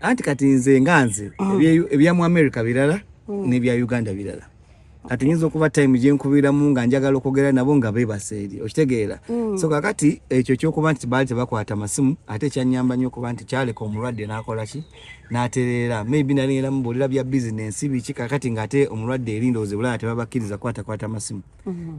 Anti kati nze nga nze ebya mu America birala n'ebya Uganda birala. Kati nyinza okuba time gye nkubiramu nga njagala okwogera nabo nga beebase eri, okitegeera? So kakati ekyo ekyokuba nti baali tebakwata masimu, ate kyannyamba nnyo okuba nti kyaleka omulwadde n'akola ki, n'atereera. Maybe nali ngenda mubuulira bya bizinensi biki, kakati ng'ate omulwadde eri ndowooza e Bulaaya tebabakkiriza kukwatakwata masimu.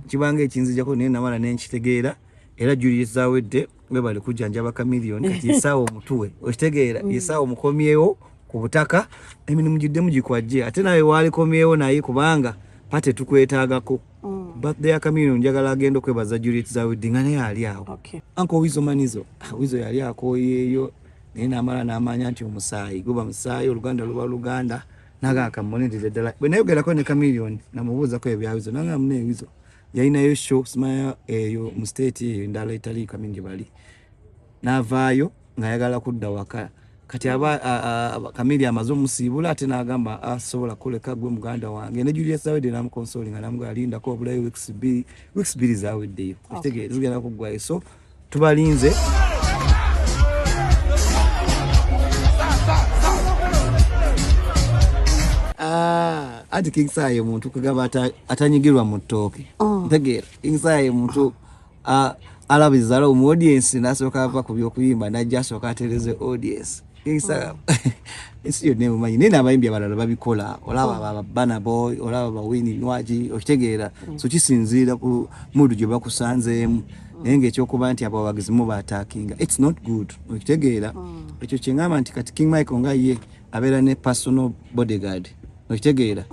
Kibanga ekinzijako, naye namala ne nkitegeera. Era Juliet Zawedde, webale kujjanjaba Chameleone. Kati esaawa omutuwe, okitegeera? Esaawa omukomyewo ku butaka, emirimu giddemu gikwajje, ate nawe waalikomyewo naye kubanga pate tukwetaagako. Birthday ya Chameleone, njagala agenda okwebaza Juliet Zawedde nga naye ali awo. Uncle Wizo Manizo, ah, Wizo yali akooyeeyo, naye n'amala n'amanya nti omusaayi guba musaayi, oluganda luba luganda, naga akamunindire ddala. Bwe nayogerako ne Chameleone, namubuuzako ebya Wizo, nagamba mune Wizo yalinayo show simanya eyo mu state eyo endala etali Chameleone gye bali, n'avaayo ng'ayagala kudda waka. Kati aba Chameleone amaze omusiibula, ate n'agamba asobola kuleka gwe muganda wange. Ne Juliet Zawedde n'amuconsolinga, n'amugamba alindako wabulayo weeks 2, weeks 2 zaweddeyo, okitegeera, zigenda kuggwayo, so tubalinze. Ah, anti King Saha ye muntu kugamba atanyigirwa mu ttooke. Ntegeera King Saha ye muntu alabizala mu audience, n'asooka ava ku byokuyimba n'ajja asooka atereze audience. King Saha ensi yonna emumanyi, naye n'abayimbi abalala babikola. Olaba ba Burna Boy, olaba ba Winnie Nwagi, okitegeera? So kisinziira ku mood gye bakusanzeemu, naye ng'ekyokuba nti abawagizi mubaatakinga, it's not good, okitegeera? Ekyo kyeŋŋamba nti kati King Michael nga ye abeera ne personal bodyguard, okitegeera?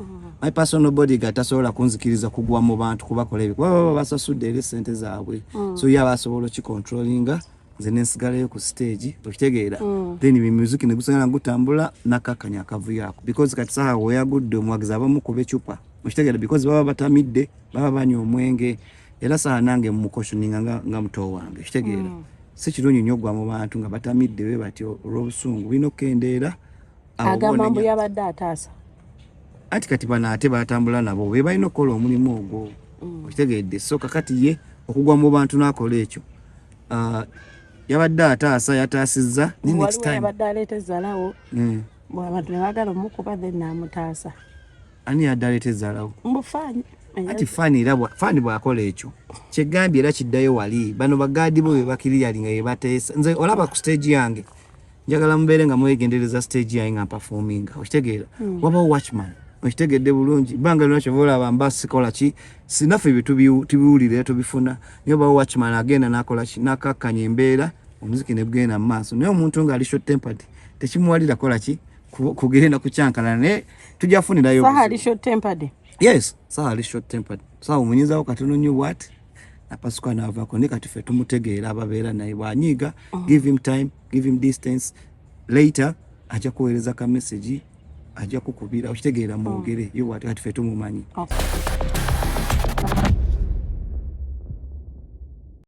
My personal bodyguard tasobola kunzikiriza kugwa mu bantu kubakola ebyo, kuba baba basasudde era esente zaabwe. So ye aba asobola okicontrollinga, nze nensigalayo ku stage, okitegeera? Then music ne gusigala gutambula nakakkanya akavuyo ako, because kati saha weyagudde omuwagizi abamukuba ecupa, okitegeera? Because baba batamidde, baba banywa omwenge. Era saha nange mucautioninga nga muto wange, okitegeera? Si kirungi nnyo ogwa mu bantu nga batamidde bwe batyo olw'obusungu, bulina okukendeera. Awo Agamba mbu bonenya. yabadde ataasa. Anti kati bano ate batambula nabo be balina okukola omulimu ogwo, okitegedde? So kakati ye okugwa mu bantu n'akola ekyo, ah, yabadde ataasa, yataasizza, ne next Waliwo time yabadde aleeta ezzalawo, abantu ne baagala omukuba, then n'amutaasa. Ani yadde aleeta ezzalawo? Mbu fan. Anti fan era fan bw'akola ekyo kyegambye, era kiddayo wali bano bagaadi bo be bakiriyali nga bebateesa. Nze olaba ku stage yange njagala mubeere nga mwegendereza stage yange nga mpafominga, okitegeera? Wabawo watchman, okitegedde bulungi? Bbanga lyonna kyova olaba mba sikola ki, sinaffe ebyo tubiwulira era tubifuna, naye obawo watchman agenda n'akola ki, n'akakkanya embeera, omuziki ne gugenda mu maaso. Naye omuntu ng'ali short tempered tekimuwalira kola ki, kugenda kukyankalana, naye tujja kufunirayo Saha obuzibu. ali short tempered? Yes, Saha ali short tempered. Saha omunyizawo katono nnyo bwati napasuka n'avaako, naye kati ffe tumutegeera ababeera naye. Bw'anyiiga, give him time, give him distance, later ajja kuweereza ka message, ajja kukubira, okitegeera, mwogere yo bwati. Kati ffe tumumanyi. Okay.